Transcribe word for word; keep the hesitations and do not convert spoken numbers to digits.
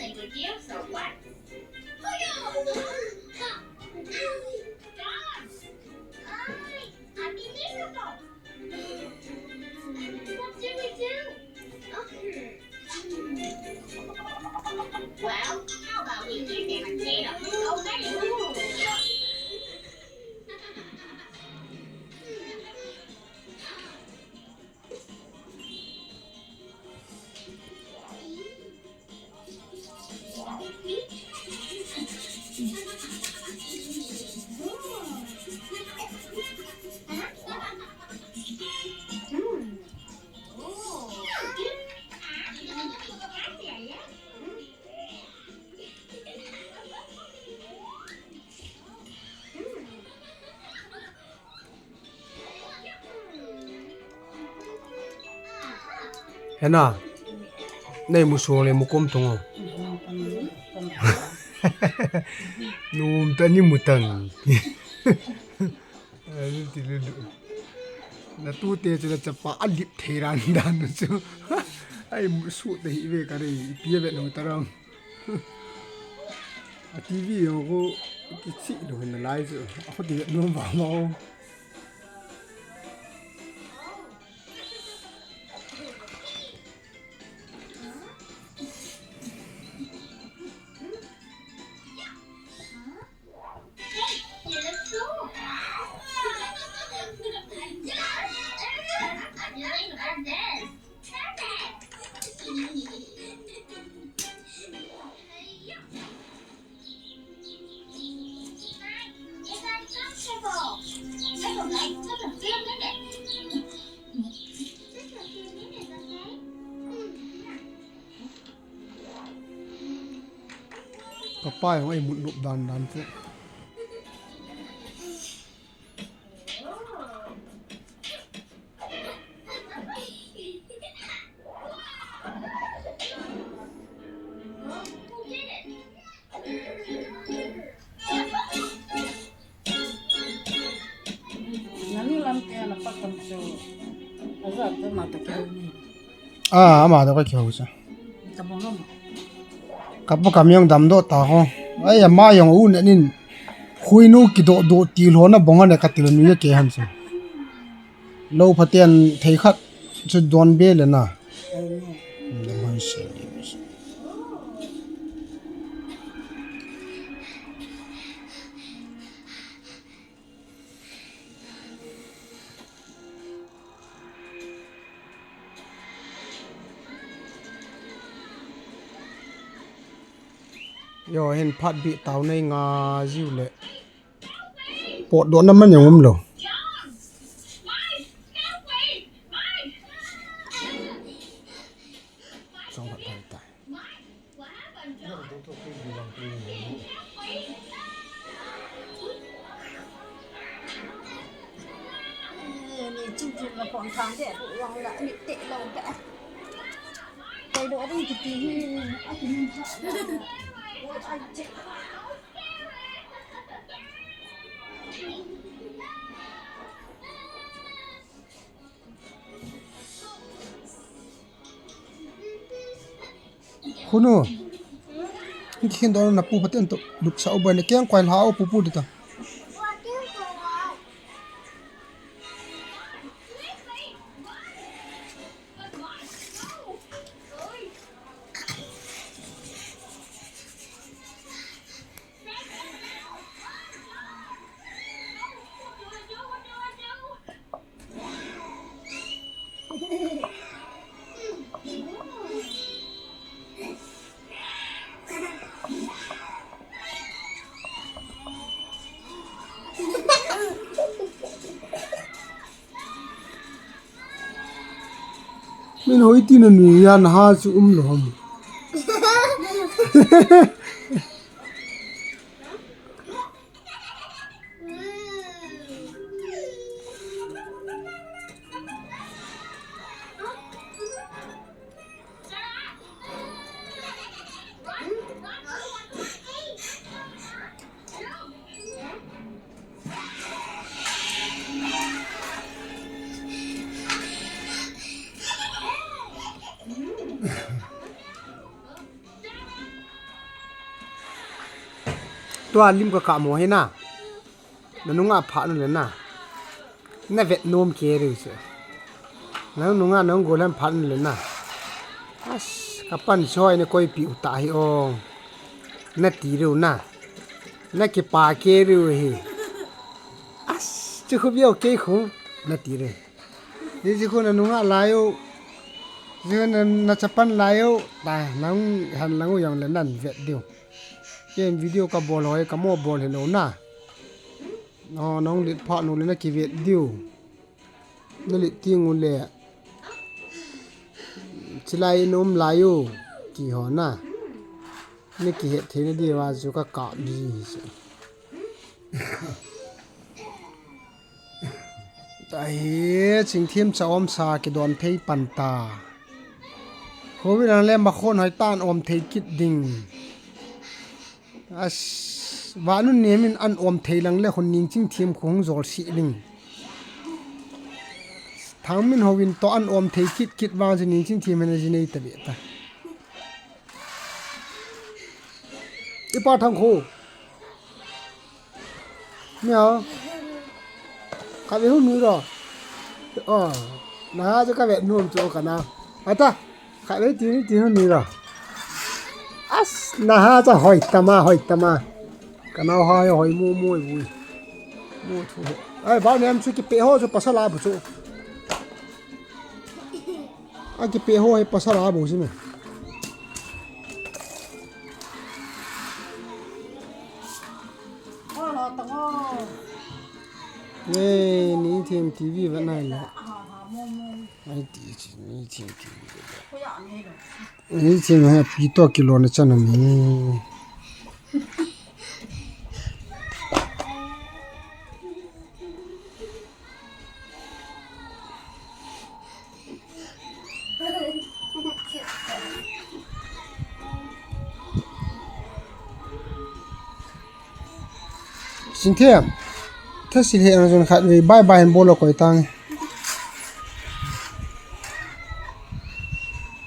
With you, so what? Dogs! I, I'm invisible! What do we do? Well, how about we give them a date of so many rules? Hena, nei mu suang le mu kom tung o. Num ta ni mu tang. Ai, ti lu lu. Na tu te chu na chapa a lip thei ran dan chu. Ai, mu su te hi ve ka re, pi ve no ta ram. A T V ho ko kichi lo hin lai chu. A ko ti ve no ba ma o. Ka pa jong ei mut nop dan dan chu. Nanu lam te na pa kam chu. Aza te ma ta ke ni. Ah, ama da ka kihou sa. Ka pa kam jong damdoh ta ho. Ai, ama jong u ne nin. Khuinu kidoh doh ti lhona bong ane ka ti lo nu ya ke han sa. Lo phaten thei khat chu don be le na. Dam hon se. Yo, hin phat bih tau nei nga jiu le. Potdohna man jong um lou. Chong khat thei tai. Khunu. Ni khin don na pu phaten to lupsa u bai le keng kwai la u pu pu de ta. Min hoi ti na nu ya na ha chu um lou ham. Tua lim ka kamo hi na. Na nunga phat nu le na. Na vet nom kei riu chu. Na nunga na gol ham phat nu le na. As, ka pan soi na koi pi uta hi ong. Na ti riu na. Na kipa kei riu hi. As, chu khu biau kei khu. Na ti riu. Ni chu khu na nunga lai u. Chu na, na chapan lai u. Ta, nang han lang u yang le nan vet diu. Ken video ka bol hoi, ka mo bol hello na. No, nong lit phat nu le na kivet diu. Na lit ting u le. Chilai in um lai u. Ti ho na. Ni kihet thei na diu a chu ka kap ji chu. Tahi, chingthim cha om sa kidon thei pan ta. Khovi lang le makhon hoi tan om thei kit ding. As, vanun nemin an om thei lang le khun ning chingthim khu hung jol si ding. Thangmin hovin to an om thei kit kit vang chu ning chingthim hen a ji nei ta be ta. Ipa Thangkho. Miao. Khatvei hung nui ro. Oh, na chu ka vet nom chu ka na. Ata, khatvei ti ni ti hung nui ro. As, na ha cha hoi tama, hoi tama. Ka nao ha hoi mo mo vui. Mo thu. Ai, ba nem chu kipe ho chu pasal a bu chu. A kipe ho hi pasal a bu si me. Ê, ni thim T V va nai la. Ai ti chi, ni thim T V va. Ni thim ha pi to kilo na chan ni. Sinthem, tha sil he ang jun khat vei bye bye hen bol lo koi tang.